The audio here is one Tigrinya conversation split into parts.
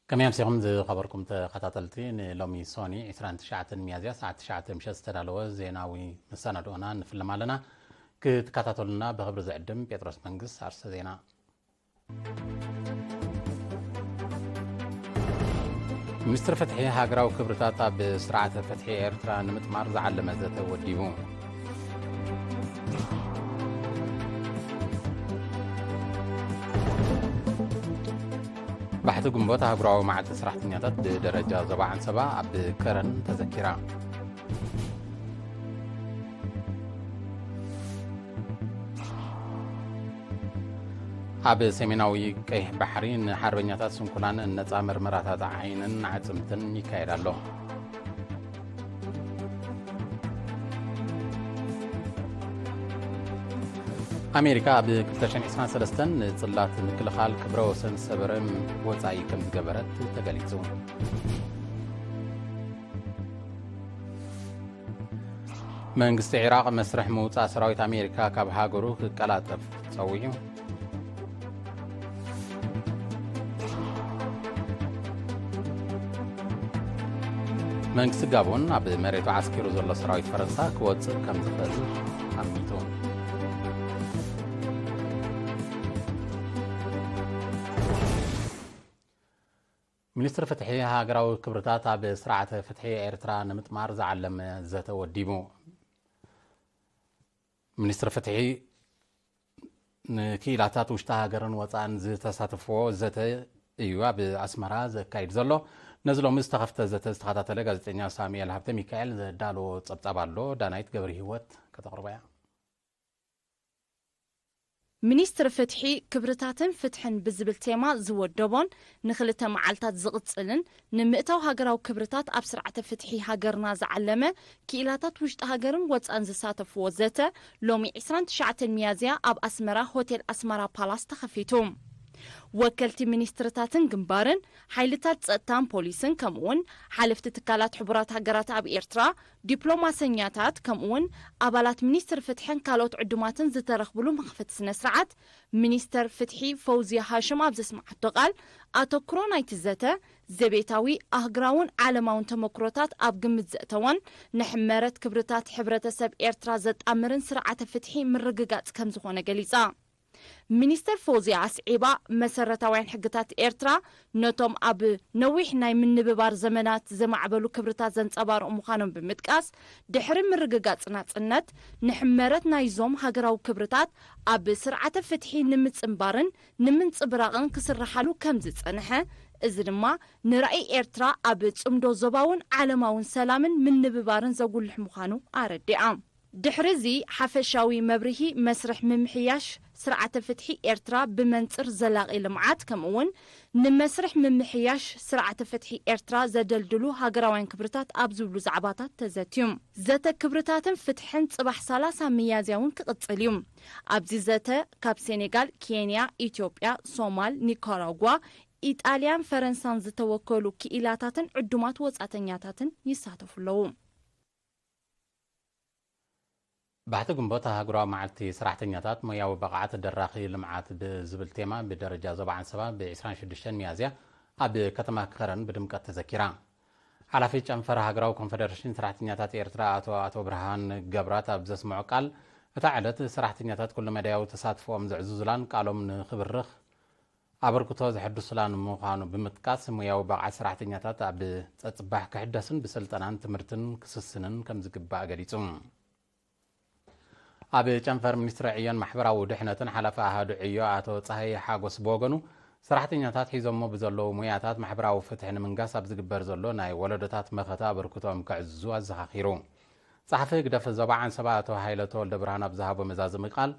ከመይ ኣምሲኹም ዝኸበርኩም ተኸታተልቲ፣ ንሎሚ ሶኒ ዕስራን ትሽዓተን ሚያዝያ ሰዓት ትሽዓተ ምሸት ዝተዳለወ ዜናዊ መሰናድኦና ንፍልም ኣለና። ክትከታተሉና ብኽብሪ ዝዕድም ጴጥሮስ መንግስ። ኣርስተ ዜና። ሚኒስትሪ ፍትሒ፣ ሃገራዊ ክብርታት ኣብ ስርዓተ ፍትሒ ኤርትራ ንምጥማር ዝዓለመ ዘተ ወዲቡ። ባሕቲ ግንቦት ኣህጉራዊ መዓልቲ ሰራሕተኛታት ብደረጃ ዞባ ዓንሰባ ኣብ ከረን ተዘኪራ። ኣብ ሰሜናዊ ቀይሕ ባሕሪ ንሓርበኛታት ስንኩላን ነጻ መርመራታት ዓይንን ኣዕጽምትን ይካየድ ኣሎ። ኣሜሪካ ኣብ ክልተ ሽሕን ዕስራን ሰለስተን ንጽላት ምክልኻል ክብረ ወሰን ሰበረ ወጻኢ ከም ዝገበረት ተገሊጹ። መንግስቲ ዒራቕ መስርሕ ምውጻእ ሰራዊት ኣሜሪካ ካብ ሃገሩ ክቀላጠፍ ጸዊዑ። መንግስቲ ጋቦን ኣብ መሬቱ ዓስኪሩ ዘሎ ሰራዊት ፈረንሳ ክወጽእ ከም ዝኽእል ኣሚቱ። ሚኒስትሪ ፍትሒ፣ ሃገራዊ ክብርታት ኣብ ስርዓተ ፍትሒ ኤርትራ ንምጥማር ዝዓለመ ዘተ ወዲቡ። ሚኒስትሪ ፍትሒ፣ ንክኢላታት ውሽጢ ሃገርን ወፃእን ዝተሳተፍዎ ዘተ እዩ ኣብ ኣስመራ ዘካይድ ዘሎ። ነዚ ሎሚ ዝተኸፍተ ዘተ ዝተኸታተለ ጋዜጠኛ ሳሙኤል ሃብተ ሚካኤል ዘዳለዎ ጸብጻብ ኣሎ። ዳናይት ገብረ ህይወት ከተቕርቦ እያ። ሚኒስትሪ ፍትሒ፣ ክብርታትን ፍትሕን ብዝብል ቴማ ዝወደቦን ንኽልተ መዓልታት ዝቕጽልን ንምእታው ሃገራዊ ክብርታት ኣብ ስርዓተ ፍትሒ ሃገርና ዝዓለመ ክኢላታት ውሽጢ ሃገርን ወጻእን ዝሳተፍዎ ዘተ ሎሚ ዕስራን ትሽዓተን ሚያዝያ ኣብ ኣስመራ ሆቴል ኣስመራ ፓላስ ተኸፊቱ። ወከልቲ ሚኒስትርታትን ግንባርን፣ ሓይልታት ጸጥታን ፖሊስን ከምኡውን ሓለፍቲ ትካላት ሕቡራት ሃገራት ኣብ ኤርትራ፣ ዲፕሎማሰኛታት ከምኡውን ኣባላት ሚኒስትሪ ፍትሕን ካልኦት ዕዱማትን ዝተረኽብሉ መኽፈቲ ስነ ስርዓት ሚኒስተር ፍትሒ ፈውዝያ ሃሽም ኣብ ዘስምዓቶ ቃል፣ ኣተኩሮ ናይቲ ዘተ ዘቤታዊ ኣህግራውን ዓለማውን ተመክሮታት ኣብ ግምት ዘእተወን ንሕመረት ክብርታት ሕብረተሰብ ኤርትራ ዘጣምርን ስርዓተ ፍትሒ ምርግጋጽ ከምዝኾነ ገሊጻ። ሚኒስተር ፈውዝያ ኣስዒባ፣ መሰረታውያን ሕግታት ኤርትራ ነቶም ኣብ ነዊሕ ናይ ምንብባር ዘመናት ዘማዕበሉ ክብርታት ዘንጸባርቑ ምዃኖም ብምጥቃስ፣ ድሕሪ ምርግጋጽ ናጽነት፣ ንሕመረት ናይዞም ሃገራዊ ክብርታት ኣብ ስርዓተ ፍትሒ ንምጽንባርን ንምንጽብራቕን ክስርሓሉ ከም ዝጸንሐ፣ እዚ ድማ ንራእይ ኤርትራ ኣብ ጽምዶ ዞባውን ዓለማውን ሰላምን ምንብባርን ዘጉልሕ ምዃኑ ኣረዲኣ። ድሕሪ እዚ ሓፈሻዊ መብርሂ መስርሕ ምምሕያሽ ስርዓተ ፍትሒ ኤርትራ ብመንጽር ዘላቒ ልምዓት ከምኡውን ንመስርሕ ምምሕያሽ ስርዓተ ፍትሒ ኤርትራ ዘደልድሉ ሃገራውያን ክብርታት ኣብ ዝብሉ ዛዕባታት ተዘትዩ። ዘተ ክብርታትን ፍትሕን ጽባሕ ሰላሳ ሚያዝያ እውን ክቕጽል እዩ። ኣብዚ ዘተ ካብ ሴኔጋል፣ ኬንያ፣ ኢትዮጵያ፣ ሶማል፣ ኒካራጓ፣ ኢጣልያን ፈረንሳን ዝተወከሉ ክኢላታትን ዕዱማት ወጻእተኛታትን ይሳተፉ ኣለዉ። ባሕቲ ግንቦት ኣህጉራዊ መዓልቲ ሰራሕተኛታት ሞያዊ ብቕዓት ደራኺ ልምዓት ብዝብል ቴማ ብደረጃ ዞባ ዓንሰባ ብ ዕስራን ሽዱሽተን ሚያዝያ ኣብ ከተማ ከረን ብድምቀት ተዘኪራ። ሓላፊ ጨንፈር ሃገራዊ ኮንፈደሬሽን ሰራሕተኛታት ኤርትራ ኣቶ ኣቶ ብርሃን ገብራት ኣብ ዘስምዖ ቃል፣ እታ ዕለት ሰራሕተኛታት ኩሉ መዳያዊ ተሳትፎኦም ዘዕዝዙላን ቃሎም ንኽብርኽ ኣበርክቶ ዘሐድሱላን ምዃኑ ብምጥቃስ፣ ሞያዊ ብቕዓት ሰራሕተኛታት ኣብ ጸጽባሕ ክሕደስን ብስልጠናን ትምህርትን ክስስንን ከምዝግባእ ገሊጹ። ኣብ ጨንፈር ሚኒስትሪ ዕዮን ማሕበራዊ ድሕነትን ሓላፊ ኣሃዱ ዕዮ ኣቶ ጸሃየ ሓጎስ ብወገኑ፣ ሰራሕተኛታት ሒዞሞ ብዘለዉ ሞያታት ማሕበራዊ ፍትሒ ንምንጋስ ኣብ ዝግበር ዘሎ ናይ ወለዶታት መኸተ ኣበርክቶኦም ከዕዝዙ ኣዘኻኺሩ። ጸሓፊ ህግደፍ ዞባ ዓንሰባ ኣቶ ሃይለ ተወልደ ብርሃን ኣብ ዝሃቦ መዛዘሚ ቃል፣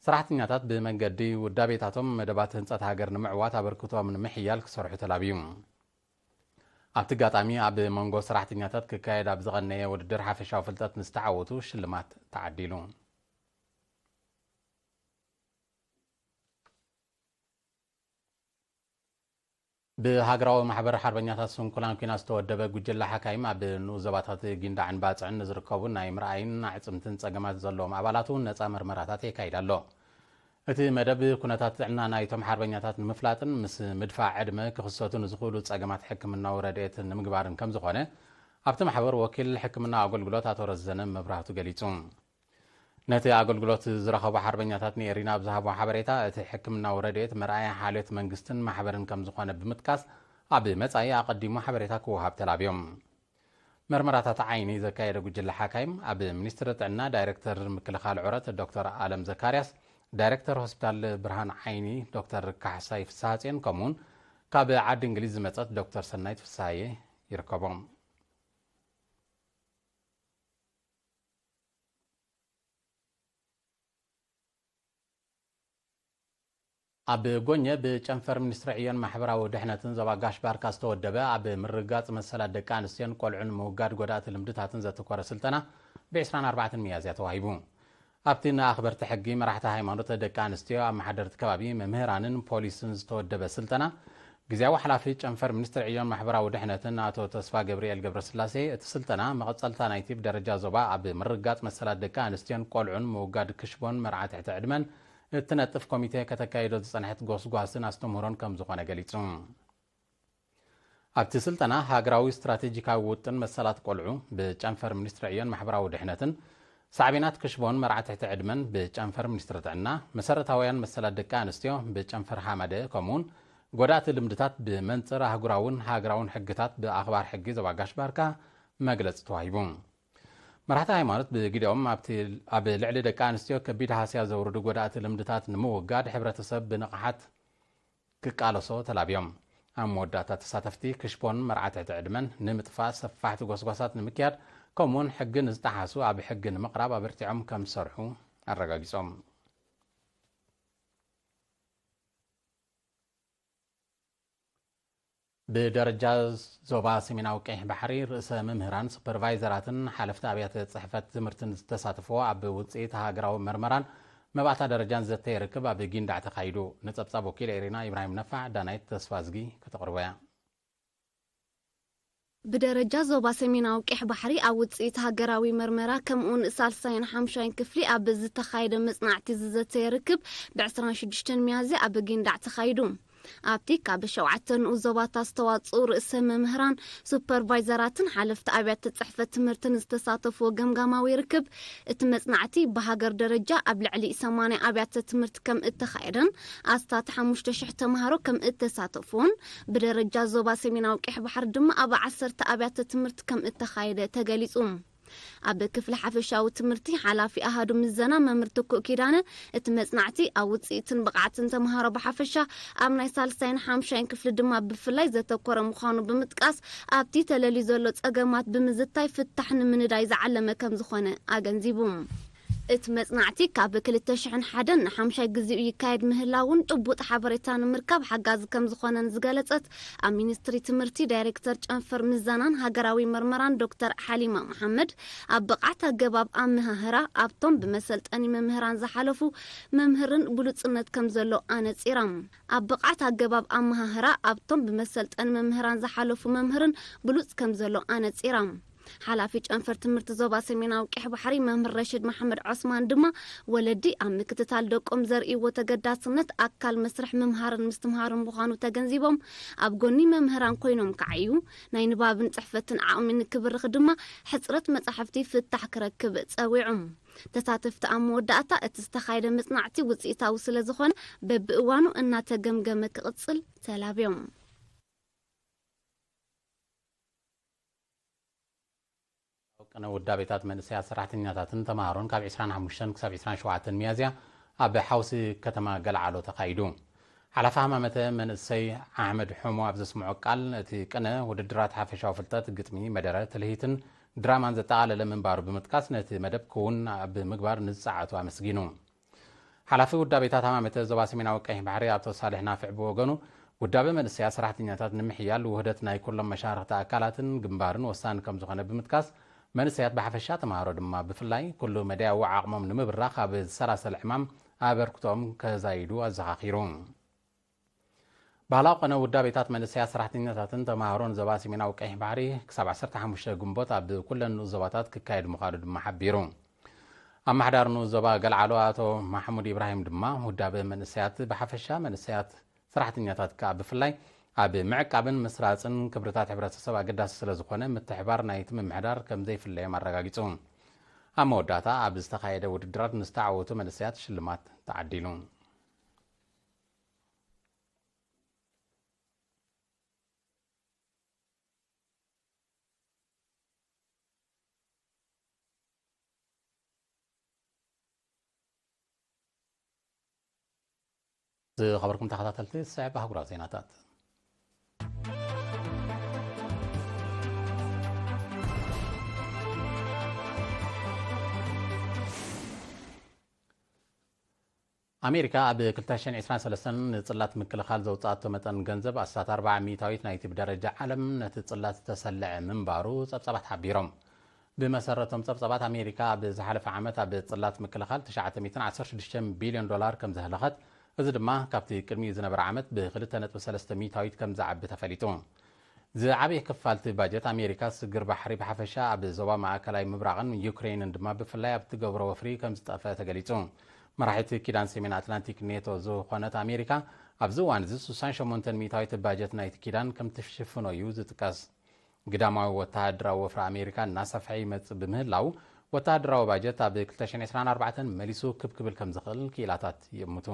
ሰራሕተኛታት ብመንገዲ ውዳቤታቶም መደባት ህንጸት ሃገር ንምዕዋት ኣበርክቶኦም ንምሕያል ክሰርሑ ተላብዩ። ኣብቲ ኣጋጣሚ ኣብ መንጎ ሰራሕተኛታት ክካየድ ኣብ ዝቐነየ ውድድር ሓፈሻዊ ፍልጠት ንዝተዓወቱ ሽልማት ተዓዲሉ። ብሃገራዊ ማሕበር ሓርበኛታት ስንኩላን ኲናት ዝተወደበ ጉጅለ ሓካይም ኣብ ንኡስ ዞባታት ጊንዳዕን ባጽዕን ንዝርከቡ ናይ ምርኣይን ኣዕጽምትን ጸገማት ዘለዎም ኣባላቱ ነጻ መርመራታት የካይድ ኣሎ። እቲ መደብ ኩነታት ጥዕና ናይቶም ሓርበኛታት ንምፍላጥን ምስ ምድፋእ ዕድመ ክኽሰቱ ንዝኽእሉ ጸገማት ሕክምናዊ ረድኤት ንምግባርን ከም ዝኾነ ኣብቲ ማሕበር ወኪል ሕክምና ኣገልግሎት ኣቶ ረዘነ መብራህቱ ገሊጹ። ነቲ ኣገልግሎት ዝረኸቡ ሓርበኛታት ንኤሪና ኣብ ዝሃቦ ሓበሬታ፣ እቲ ሕክምናዊ ረድኤት መርኣያ ሓልዮት መንግስትን ማሕበርን ከም ዝኾነ ብምጥቃስ፣ ኣብ መጻኢ ኣቐዲሙ ሓበሬታ ክወሃብ ተላብዮም። መርመራታት ዓይኒ ዘካየደ ጉጅለ ሓካይም፣ ኣብ ሚኒስትሪ ጥዕና ዳይሬክተር ምክልኻል ዑረት ዶክተር ኣለም ዘካርያስ፣ ዳይሬክተር ሆስፒታል ብርሃን ዓይኒ ዶክተር ካሕሳይ ፍስሃጽዮን፣ ከምኡውን ካብ ዓዲ እንግሊዝ ዝመጸት ዶክተር ሰናይት ፍስሃየ ይርከቦም። ኣብ ጎኘ ብጨንፈር ሚኒስትሪ ዕዮን ማሕበራዊ ድሕነትን ዞባ ጋሽ ባርካ ዝተወደበ ኣብ ምርግጋጽ መሰላት ደቂ ኣንስትዮን ቆልዑን ምውጋድ ጎዳእቲ ልምድታትን ዘተኮረ ስልጠና ብ ዕስራን ኣርባዕተን ሚያዝያ ተዋሂቡ። ኣብቲ ንኣኽበርቲ ሕጊ፣ መራሕቲ ሃይማኖት፣ ደቂ ኣንስትዮ፣ ኣመሓደርቲ ከባቢ፣ መምህራንን ፖሊስን ዝተወደበ ስልጠና፣ ግዜያዊ ሓላፊ ጨንፈር ሚኒስትሪ ዕዮን ማሕበራዊ ድሕነትን ኣቶ ተስፋ ገብርኤል ገብረስላሴ፣ እቲ ስልጠና መቐጸልታ ናይቲ ብደረጃ ዞባ ኣብ ምርግጋጽ መሰላት ደቂ ኣንስትዮን ቆልዑን ምውጋድ ክሽቦን መርዓ ትሕቲ ዕድመን እትነጥፍ ኮሚቴ ከተካይዶ ዝጸንሐት ጎስጓስን ኣስተምህሮን ከም ዝኾነ ገሊጹ። ኣብቲ ስልጠና ሃገራዊ ስትራቴጂካዊ ውጥን መሰላት ቆልዑ ብጨንፈር ሚኒስትሪ ዕዮን ማሕበራዊ ድሕነትን፣ ሳዕቤናት ክሽቦን መርዓ ትሕቲ ዕድመን ብጨንፈር ሚኒስትሪ ጥዕና፣ መሰረታውያን መሰላት ደቂ ኣንስትዮ ብጨንፈር ሃማደ፣ ከምኡውን ጎዳእቲ ልምድታት ብመንጽር ኣህጉራውን ሃገራውን ሕግታት ብኣኽባር ሕጊ ዞባ ጋሽ ባርካ መግለጺ ተዋሂቡ። መራሕቲ ሃይማኖት ብግዲኦም፣ ኣብቲ ኣብ ልዕሊ ደቂ ኣንስትዮ ከቢድ ሃስያ ዘውርዱ ጎዳእቲ ልምድታት ንምውጋድ ሕብረተሰብ ብንቕሓት ክቃለሶ ተላብዮም። ኣብ መወዳእታ፣ ተሳተፍቲ ክሽቦን መርዓ ትሕቲ ዕድመን ንምጥፋእ ሰፋሕቲ ጎስጓሳት ንምክያድ፣ ከምኡውን ሕጊ ንዝጠሓሱ ኣብ ሕጊ ንምቕራብ ኣበርቲዖም ከም ዝሰርሑ ኣረጋጊጾም። ብደረጃ ዞባ ሰሜናዊ ቀይሕ ባሕሪ፣ ርእሰ መምህራን፣ ሱፐርቫይዘራትን ሓለፍቲ ኣብያተ ጽሕፈት ትምህርትን ዝተሳተፍዎ ኣብ ውጽኢት ሃገራዊ መርመራን መባእታ ደረጃን ዘተየ ርክብ ኣብ ጊንዳዕ ተኻይዱ። ንጸብጻብ ወኪል ኤሪና ኢብራሂም ነፋዕ፣ ዳናይት ተስፋዝጊ ከተቕርቦ እያ። ብደረጃ ዞባ ሰሜናዊ ቀይሕ ባሕሪ ኣብ ውጽኢት ሃገራዊ መርመራ ከምኡውን ሳልሳይን ሓምሻይን ክፍሊ ኣብ ዝተኻየደ መጽናዕቲ ዝዘተየ ርክብ ብ ዕስራን ሽዱሽተን ሚያዝያ ኣብ ጊንዳዕ ተኻይዱ። ኣብቲ ካብ ሸውዓተ ንኡስ ዞባታት ዝተዋጽኡ ርእሰ መምህራን፣ ሱፐርቫይዘራትን ሓለፍቲ ኣብያተ ጽሕፈት ትምህርትን ዝተሳተፍዎ ገምጋማዊ ርክብ፣ እቲ መጽናዕቲ ብሃገር ደረጃ ኣብ ልዕሊ ሰማንያ ኣብያተ ትምህርቲ ከም እተኻየደን ኣስታት ሓሙሽተ ሽሕ ተምሃሮ ከም እተሳተፍዎን፣ ብደረጃ ዞባ ሰሜናዊ ቀይሕ ባሕሪ ድማ ኣብ ዓሰርተ ኣብያተ ትምህርቲ ከም እተኻየደ ተገሊጹ። ኣብ ክፍሊ ሓፈሻዊ ትምህርቲ ሓላፊ ኣሃዱ ምዘና መምህር ትኩእ ኪዳነ፣ እቲ መጽናዕቲ ኣብ ውጽኢትን ብቕዓትን ተምሃሮ ብሓፈሻ፣ ኣብ ናይ ሳልሳይን ሓምሻይን ክፍሊ ድማ ብፍላይ ዘተኮረ ምዃኑ ብምጥቃስ፣ ኣብቲ ተለልዩ ዘሎ ጸገማት ብምዝታይ ፍታሕ ንምንዳይ ዝዓለመ ከም ዝኾነ ኣገንዚቡ። እቲ መጽናዕቲ ካብ ክልተ ሽሕን ሓደን ንሓምሻይ ግዜኡ ይካየድ ምህላውን ጭቡጥ ሓበሬታ ንምርካብ ሓጋዚ ከም ዝኾነን ዝገለጸት ኣብ ሚኒስትሪ ትምህርቲ ዳይሬክተር ጨንፈር ምዘናን ሃገራዊ መርመራን ዶክተር ሓሊማ መሓመድ፣ ኣብ ብቕዓት ኣገባብ ኣመሃህራ ኣብቶም ብመሰልጠኒ መምህራን ዝሓለፉ መምህርን ብሉጽነት ከም ዘሎ ኣነጺራ። ኣብ ብቕዓት ኣገባብ ኣመሃህራ ኣብቶም ብመሰልጠኒ መምህራን ዝሓለፉ መምህርን ብሉጽ ከም ዘሎ ኣነጺራ። ሓላፊ ጨንፈር ትምህርቲ ዞባ ሰሜናዊ ቀይሕ ባሕሪ መምህር ረሽድ መሓመድ ዖስማን ድማ፣ ወለዲ ኣብ ምክትታል ደቆም ዘርእይዎ ተገዳስነት ኣካል መስርሕ ምምሃርን ምስትምሃርን ምዃኑ ተገንዚቦም፣ ኣብ ጎኒ መምህራን ኮይኖም ክዓዩ፣ ናይ ንባብን ጽሕፈትን ዓቕሚ ንክብርኽ ድማ ሕጽረት መጻሕፍቲ ፍታሕ ክረክብ ጸዊዑ። ተሳተፍቲ ኣብ መወዳእታ፣ እቲ ዝተኻየደ መጽናዕቲ ውጽኢታዊ ስለ ዝኾነ፣ በብእዋኑ እናተገምገመ ክቕጽል ተላብዮም። ቅነ ውዳቤታት መንእሰያት ሰራሕተኛታትን ተምሃሮን ካብ ዕስራን ሓሙሽተን ክሳብ ዕስራን ሸውዓተን ሚያዝያ ኣብ ሓውሲ ከተማ ገልዓሎ ተኻይዱ። ሓላፊ ሃማመተ መንእሰይ ኣሕመድ ሑሞ ኣብ ዘስምዖ ቃል፣ እቲ ቅነ ውድድራት ሓፈሻዊ ፍልጠት፣ ግጥሚ፣ መደረ፣ ትልሂትን ድራማን ዘጠቓለለ ምንባሩ ብምጥቃስ፣ ነቲ መደብ ክውን ኣብ ምግባር ንዝጸዓቱ ኣመስጊኑ። ሓላፊ ውዳቤታት ሃማመተ ዞባ ሰሜናዊ ቀይሕ ባሕሪ ኣቶ ሳልሕ ናፍዕ ብወገኑ፣ ውዳበ መንእሰያት ሰራሕተኛታት ንምሕያል ውህደት ናይ ኩሎም መሻርኽቲ ኣካላትን ግንባርን ወሳኒ ከም ዝኾነ ብምጥቃስ፣ መንእሰያት ብሓፈሻ፣ ተምሃሮ ድማ ብፍላይ፣ ኩሉ መዳያዊ ዓቕሞም ንምብራኽ ኣብ ዝሰላሰል ዕማም ኣበርክቶኦም ከዛይዱ ኣዘኻኺሩ። ባህላዊ ቅነ ውዳቤታት መንእሰያት ሰራሕተኛታትን ተምሃሮን ዞባ ሰሜናዊ ቀይሕ ባሕሪ ክሳብ ዓሰርተ ሓሙሽተ ግንቦት ኣብ ኩለን ንኡስ ዞባታት ክካየድ ምዃኑ ድማ ሓቢሩ። ኣመሓዳሪ ንኡስ ዞባ ገልዓሎ ኣቶ ማሕሙድ ኢብራሂም ድማ ውዳበ መንእሰያት ብሓፈሻ፣ መንእሰያት ሰራሕተኛታት ከኣ ብፍላይ ኣብ ምዕቃብን ምስራጽን ክብርታት ሕብረተሰብ ኣገዳሲ ስለ ዝኾነ ምትሕባር ናይቲ ምምሕዳር ከም ዘይፍለዮም ኣረጋጊጹ። ኣብ መወዳእታ ኣብ ዝተኻየደ ውድድራት ንዝተዓወቱ መንእሰያት ሽልማት ተዓዲሉ። ዝኸበርኩም ተኸታተልቲ፣ ዝስዕብ ኣህጉራዊ ዜናታት። ኣሜሪካ ኣብ ክልተ ሽሕን ዕስራን ሰለስተን ንጽላት ምክልኻል ዘውጽኣቶ መጠን ገንዘብ ኣስታት ኣርብዓ ሚእታዊት ናይቲ ብደረጃ ዓለም ነቲ ጽላት ዝተሰልዐ ምንባሩ ጸብጻባት ሓቢሮም። ብመሰረቶም ጸብጻባት፣ ኣሜሪካ ኣብ ዝሓለፈ ዓመት ኣብ ጽላት ምክልኻል ትሽዓተ ሚእትን ዓሰርተ ሽዱሽተን ቢልዮን ዶላር ከም ዘህለኸት፣ እዚ ድማ ካብቲ ቅድሚኡ ዝነበረ ዓመት ብክልተ ነጥቢ ሰለስተ ሚእታዊት ከም ዝዓቢ ተፈሊጡ። ዝዓበየ ክፋልቲ ባጀት ኣሜሪካ ስግር ባሕሪ ብሓፈሻ፣ ኣብ ዞባ ማእከላይ ምብራቕን ዩክሬንን ድማ ብፍላይ ኣብ ትገብሮ ወፍሪ ከም ዝጠፈ ተገሊጹ። መራሒት ኪዳን ሰሜን ኣትላንቲክ ኔቶ ዝኾነት ኣሜሪካ፣ ኣብዚ እዋን እዚ ስሳን ሸሞንተን ሚእታዊት ባጀት ናይቲ ኪዳን ከም ትሽፍኖ እዩ ዝጥቀስ። ግዳማዊ ወተሃደራዊ ወፍሪ ኣሜሪካ እናሰፍሐ ይመጽእ ብምህላው፣ ወተሃደራዊ ባጀት ኣብ ክልተ ሽሕን ዕስራን ኣርባዕተን መሊሱ ክብ ክብል ከም ዝኽእል ክኢላታት ይእምቱ።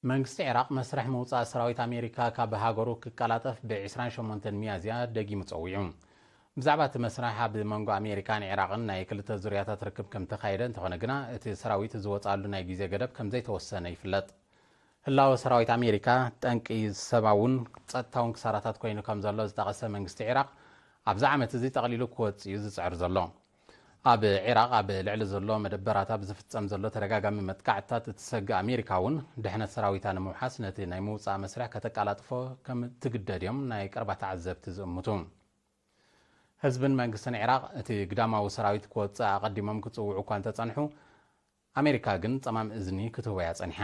መንግስቲ ዒራቕ መስርሕ ምውጻእ ሰራዊት ኣሜሪካ ካብ ሃገሩ ክቀላጠፍ ብ ዕስራን ሸሞንተን ሚያዝያ ደጊሙ ጸዊዑ። ብዛዕባ እቲ መስርሕ ኣብ መንጎ ኣሜሪካን ዒራቕን ናይ ክልተ ዙርያታት ርክብ ከም ተኻየደ እንተኾነ ግና፣ እቲ ሰራዊት ዝወጽኣሉ ናይ ግዜ ገደብ ከም ዘይተወሰነ ይፍለጥ። ህላወ ሰራዊት ኣሜሪካ ጠንቂ ሰብኣውን ጸጥታውን ክሳራታት ኮይኑ ከም ዘሎ ዝጠቐሰ መንግስቲ ዒራቕ፣ ኣብዚ ዓመት እዚ ጠቕሊሉ ክወጽእ እዩ ዝጽዕር ዘሎ። ኣብ ዒራቕ ኣብ ልዕሊ ዘሎ መደበራታ ብዝፍጸም ዘሎ ተደጋጋሚ መጥቃዕትታት እትሰግእ ኣሜሪካ እውን፣ ድሕነት ሰራዊታ ንምውሓስ ነቲ ናይ ምውጻእ መስርሕ ከተቀላጥፎ ከም ትግደድ እዮም ናይ ቀረባ ተዓዘብቲ ዝእምቱ። ህዝብን መንግስትን ዒራቕ፣ እቲ ግዳማዊ ሰራዊት ክወጽእ ኣቐዲሞም ክጽውዑ እኳ እንተጸንሑ፣ ኣሜሪካ ግን ጸማም እዝኒ ክትህቦ እያ ጸኒሓ።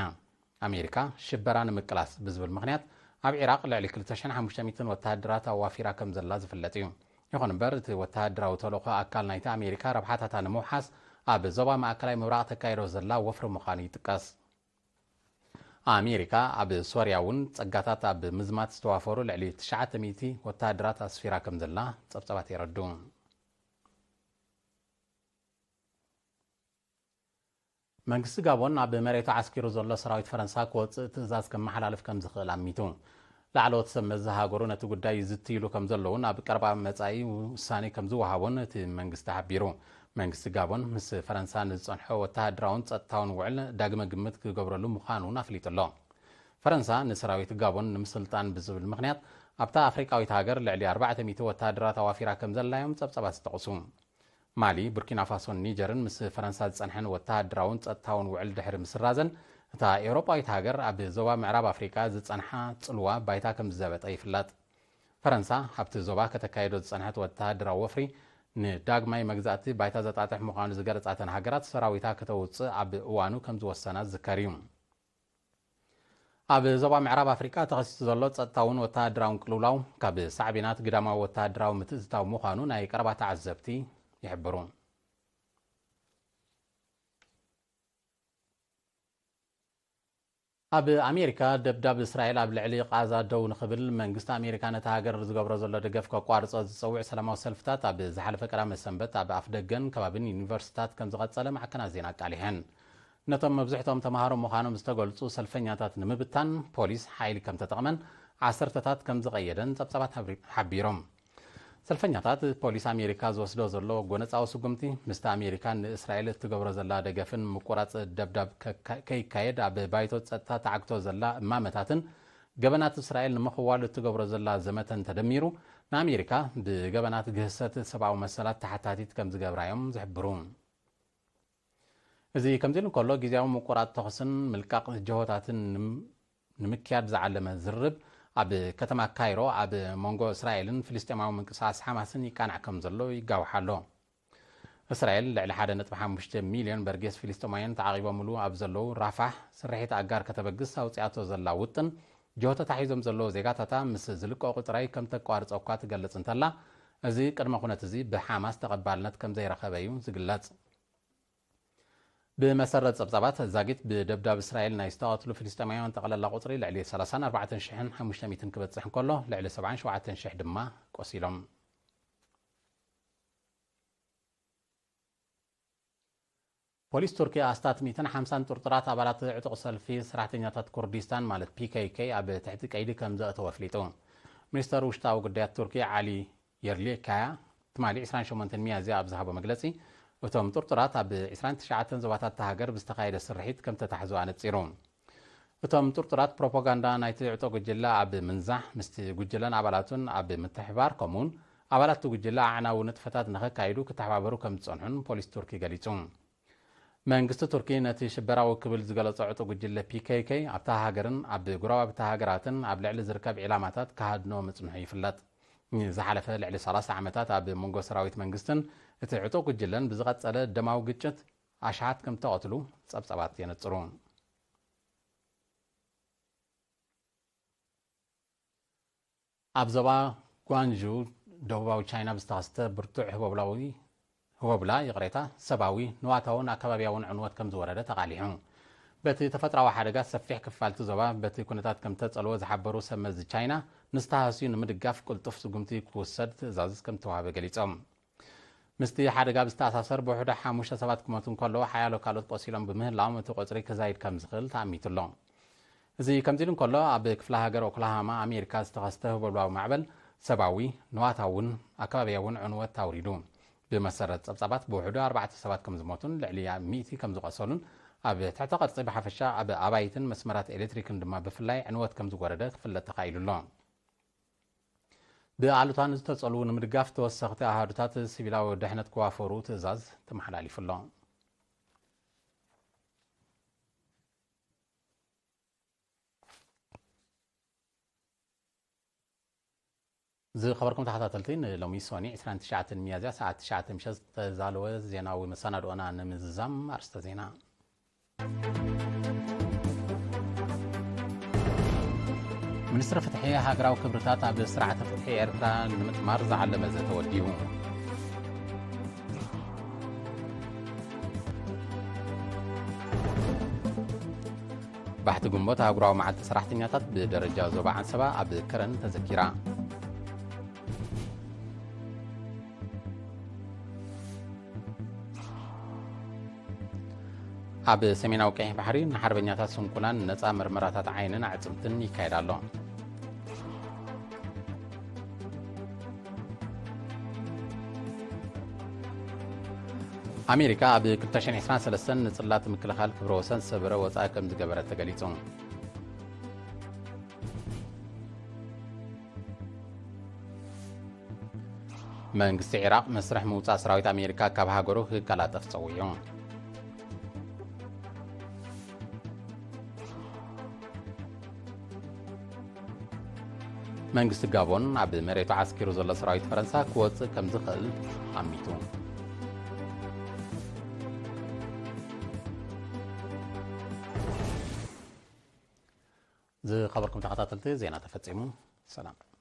ኣሜሪካ ሽበራ ንምቅላስ ብዝብል ምኽንያት፣ ኣብ ዒራቕ ልዕሊ ክልተ ሽሕን ሓሙሽተ ሚእትን ወተሃደራት ኣዋፊራ ከም ዘላ ዝፍለጥ እዩ። ይኹን እምበር፣ እቲ ወተሃደራዊ ተልእኾ ኣካል ናይቲ ኣሜሪካ ረብሓታታ ንምውሓስ፣ ኣብ ዞባ ማእከላይ ምብራቕ ተካይዶ ዘላ ወፍሪ ምዃኑ ይጥቀስ። ኣሜሪካ ኣብ ሶርያ እውን ጸጋታት ኣብ ምዝማት ዝተዋፈሩ ልዕሊ ትሽዓተ ሚእቲ ወተሃደራት ኣስፊራ ከም ዘላ ጸብጻባት የረድኡ። መንግስቲ ጋቦን ኣብ መሬቱ ዓስኪሩ ዘሎ ሰራዊት ፈረንሳ ክወጽእ ትእዛዝ ከመሓላልፍ ከም ዝኽእል ኣሚቱ። ላዕለዎት ሰብ መዚ ሃገሩ ነቲ ጉዳይ ይዝትይሉ ከም ዘለውን ኣብ ቀረባ መጻኢ ውሳኔ ከም ዝወሃቦን እቲ መንግስቲ ሓቢሩ። መንግስቲ ጋቦን ምስ ፈረንሳ ንዝጸንሖ ወተሃደራውን ጸጥታውን ውዕል ዳግመ ግምት ክገብረሉ ምዃኑ እውን ኣፍሊጡ ኣሎ። ፈረንሳ ንሰራዊት ጋቦን ንምስልጣን ብዝብል ምኽንያት ኣብታ ኣፍሪቃዊት ሃገር ልዕሊ ኣርባዕተ ሚእቲ ወተሃደራት ኣዋፊራ ከም ዘላ እዮም ጸብጻባት ዝጠቕሱ። ማሊ፣ ቡርኪና ፋሶን ኒጀርን ምስ ፈረንሳ ዝጸንሐን ወተሃደራውን ጸጥታውን ውዕል ድሕሪ ምስራዘን፣ እታ ኤውሮጳዊት ሃገር ኣብ ዞባ ምዕራብ ኣፍሪቃ ዝጸንሓ ጽልዋ ባይታ ከም ዝዘበጠ ይፍለጥ። ፈረንሳ ኣብቲ ዞባ ከተካይዶ ዝጸንሐት ወተሃደራዊ ወፍሪ ንዳግማይ መግዛእቲ ባይታ ዘጣጥሕ ምዃኑ ዝገለጻተን ሃገራት ሰራዊታ ከተውጽእ ኣብ እዋኑ ከም ዝወሰና ዝዝከር እዩ። ኣብ ዞባ ምዕራብ ኣፍሪቃ ተኸሲቱ ዘሎ ጸጥታውን ወተሃደራውን ቅልውላው ካብ ሳዕቤናት ግዳማዊ ወተሃደራዊ ምትእትታው ምዃኑ ናይ ቀረባ ተዓዘብቲ ይሕብሩ። ኣብ ኣሜሪካ፣ ደብዳብ እስራኤል ኣብ ልዕሊ ቃዛ ደው ንኽብል መንግስቲ ኣሜሪካ ነታ ሃገር ዝገብሮ ዘሎ ደገፍ ከቋርጾ ዝጸውዕ ሰላማዊ ሰልፍታት ኣብ ዝሓለፈ ቀዳመ ሰንበት ኣብ ኣፍደገን ከባቢን ዩኒቨርሲቲታት ከም ዝቐጸለ ማዕከናት ዜና ኣቃሊሐን። ነቶም መብዝሕቶም ተማሃሮ ምዃኖም ዝተገልጹ ሰልፈኛታት ንምብታን ፖሊስ ሓይሊ ከም ተጠቕመን ዓሰርተታት ከም ዝቐየደን ጸብጻባት ሓብሪ-፣ ሓቢሮም። ሰልፈኛታት፣ ፖሊስ ኣሜሪካ ዝወስዶ ዘሎ ጎነጻዊ ስጉምቲ ምስቲ ኣሜሪካ ንእስራኤል እትገብሮ ዘላ ደገፍን ምቁራጽ ደብዳብ ከካ-፣ ከይካየድ ኣብ ባይቶ ጸጥታ ተዓግቶ ዘላ እማመታትን ገበናት እስራኤል ንምኽዋል እትገብሮ ዘላ ዘመተን ተደሚሩ፣ ንኣሜሪካ ብገበናት ግህሰት ሰብኣዊ መሰላት ተሓታቲት ከም ዝገብራ እዮም ዝሕብሩ። እዚ ከምዚ ኢሉ እንከሎ፣ ግዜያዊ ምቁራጽ ተኹስን ምልቃቕ ጀሆታትን ንም-፣ ንምክያድ ዝዓለመ ዝርርብ ኣብ ከተማ ካይሮ ኣብ መንጎ እስራኤልን ፍልስጤማዊ ምንቅስቓስ ሓማስን ይቃናዕ ከም ዘሎ ይጋውሕ ኣሎ። እስራኤል ልዕሊ ሓደ ነጥቢ ሓሙሽተ ሚልዮን በርጌስ ፍልስጤማውያን ተዓቒቦምሉ ኣብ ዘለዉ ራፋሕ ስርሒት ኣጋር ከተበግስ ኣውጺኣቶ ዘላ ውጥን፣ ጀሆ ተታሒዞም ዘለዉ ዜጋታታ ምስ ዝልቀቑ ጥራይ ከም ተቋርጾ እኳ ትገልጽ እንተላ፣ እዚ ቅድመ ኩነት እዚ ብሓማስ ተቐባልነት ከም ዘይረኸበ እዩ ዝግለጽ። ብመሰረት ጸብጻባት፣ ዛጊት ብደብዳብ እስራኤል ናይ ዝተቐትሉ ፍልስጤማውያን ጠቕላላ ቁጽሪ ልዕሊ ሰላሳን ኣርባዕተን ሽሕን ሓሙሽተ ሚእትን ክበጽሕ እንከሎ፣ ልዕሊ ሰብዓን ሸውዓተን ሽሕ ድማ ቆሲሎም። ፖሊስ ቱርኪ ኣስታት ሚእትን ሓምሳን ጥርጡራት ኣባላት ዕጡቕ ሰልፊ ሰራሕተኛታት ኩርዲስታን ማለት ፒ ኬ ኬ ኣብ ትሕቲ ቀይዲ ከም ዘእተወ ኣፍሊጡ። ሚኒስተር ውሽጣዊ ጉዳያት ቱርኪ ዓሊ የርሊካያ ትማሊ ዕስራን ሸሞንተን ሚያዝያ ኣብ ዝሃቦ መግለጺ፣ እቶም ጥርጡራት ኣብ ዕስራን ትሽዓተን ዞባታት እታ ሃገር ብዝተኻየደ ስርሒት ከም ተታሕዙ ኣነጺሩ። እቶም ጥርጡራት ፕሮፓጋንዳ ናይቲ ዕጡቕ ጉጅለ ኣብ ምንዛሕ፣ ምስቲ ጉጅለን ኣባላቱን ኣብ ምትሕብባር፣ ከምኡውን ኣባላት እቲ ጉጅለ ኣዕናዊ ንጥፈታት ንኸካይዱ ክተሓባበሩ ከም ዝጸንሑን ፖሊስ ቱርኪ ገሊጹ። መንግስቲ ቱርኪ ነቲ ሽበራዊ ክብል ዝገለጾ ዕጡቕ ጉጅለ ፒ ኬ ኬ ኣብታ ሃገርን ኣብ ጎረባብቲ ሃገራትን ኣብ ልዕሊ ዝርከብ ዒላማታት ክሃድኖ ምጽንሑ ይፍለጥ። ንዝሓለፈ ልዕሊ ሰላሳ ዓመታት ኣብ መንጎ ሰራዊት መንግስትን እቲ ዕጡቕ ጉጅለን ብዝቐጸለ ደማዊ ግጭት ኣሽሓት ከም እተቐትሉ ጸብጻባት የነጽሩ። ኣብ ዞባ ጓንዡ ደቡባዊ ቻይና ብዝተኸስተ ብርቱዕ ህቦብላዊ ህቦብላ፣ ይቕሬታ፣ ሰብኣዊ፣ ንዋታውን ኣከባብያውን ዕንወት ከም ዝወረደ ተቓሊሑ። በቲ ተፈጥራዊ ሓደጋ ሰፊሕ ክፋልቲ ዞባ በቲ ኩነታት ከም ተጸልወ ዝሓበሩ ሰብ መዚ ቻይና፣ ንዝተሃስዩ ንምድጋፍ ቅልጡፍ ስጉምቲ ክውሰድ ትእዛዝ ከም ዝተዋህበ ገሊጾም። ምስቲ ሓደጋ ብዝተኣሳሰር ብውሕዱ ሓሙሽተ ሰባት ክሞቱ እንከለዉ፣ ሓያሎ ካልኦት ቆሲሎም ብምህላዎም እቲ ቁጽሪ ክዛይድ ከም ዝኽእል ተኣሚቱ ኣሎ። እዚ ከምዚ ኢሉ እንከሎ፣ ኣብ ክፍለ ሃገር ኦክላሃማ ኣሜሪካ ዝተኸስተ ህቦብላዊ ማዕበል ሰብኣዊ፣ ንዋታውን ኣከባብያውን ዕንወት ኣውሪዱ። ብመሰረት ጸብጻባት ብውሕዱ ኣርባዕተ ሰባት ከም ዝሞቱን ልዕሊ ሚእቲ ከም ዝቖሰሉን፣ ኣብ ትሕተ ቅርጺ ብሓፈሻ ኣብ ኣባይትን መስመራት ኤሌክትሪክን ድማ ብፍላይ ዕንወት ከም ዝወረደ ክፍለጥ ተኻኢሉ ኣሎ። ብኣሉታ ንዝተጸልዉ ንምድጋፍ ተወሰኽቲ ኣሃዱታት ሲቪላዊ ድሕነት ክዋፈሩ ትእዛዝ ተመሓላሊፉ ኣሎ። ዝኸበርኩም ተኸታተልቲ፣ ንሎሚ ሶኒ ዕስራን ትሽዓተን ሚያዝያ ሰዓት ትሽዓተ ምሸት ዝተዛለወ ዜናዊ መሰናድኦና ንምዝዛም ኣርስተ ዜና። ሚኒስትሪ ፍትሒ፣ ሃገራዊ ክብርታት ኣብ ስርዓተ ፍትሒ ኤርትራ ንምጥማር ዝዓለመ ዘተ ወዲቡ። ባሕቲ ግንቦት ኣህጉራዊ መዓልቲ ሰራሕተኛታት ብደረጃ ዞባ ዓንሰባ ኣብ ከረን ተዘኪራ። ኣብ ሰሜናዊ ቀይሕ ባሕሪ ንሓርበኛታት ስንኩላን ነጻ መርመራታት ዓይንን ኣዕጽምትን ይካየድ ኣሎ። ኣሜሪካ ኣብ ክልተ ሽሕን ዕስራን ሰለስተን ንጽላት ምክልኻል ክብረ ወሰን ዝሰበረ ወጻኢ ከም ዝገበረት ተገሊጹ። መንግስቲ ዒራቕ መስርሕ ምውጻእ ሰራዊት ኣሜሪካ ካብ ሃገሩ ክቀላጠፍ ጸዊዑ። መንግስቲ ጋቦን ኣብ መሬቱ ዓስኪሩ ዘሎ ሰራዊት ፈረንሳ ክወጽእ ከም ዝኽእል ኣሚቱ። ዝኸበርኩም ተኸታተልቲ፣ ዜና ተፈጺሙ። ሰላም።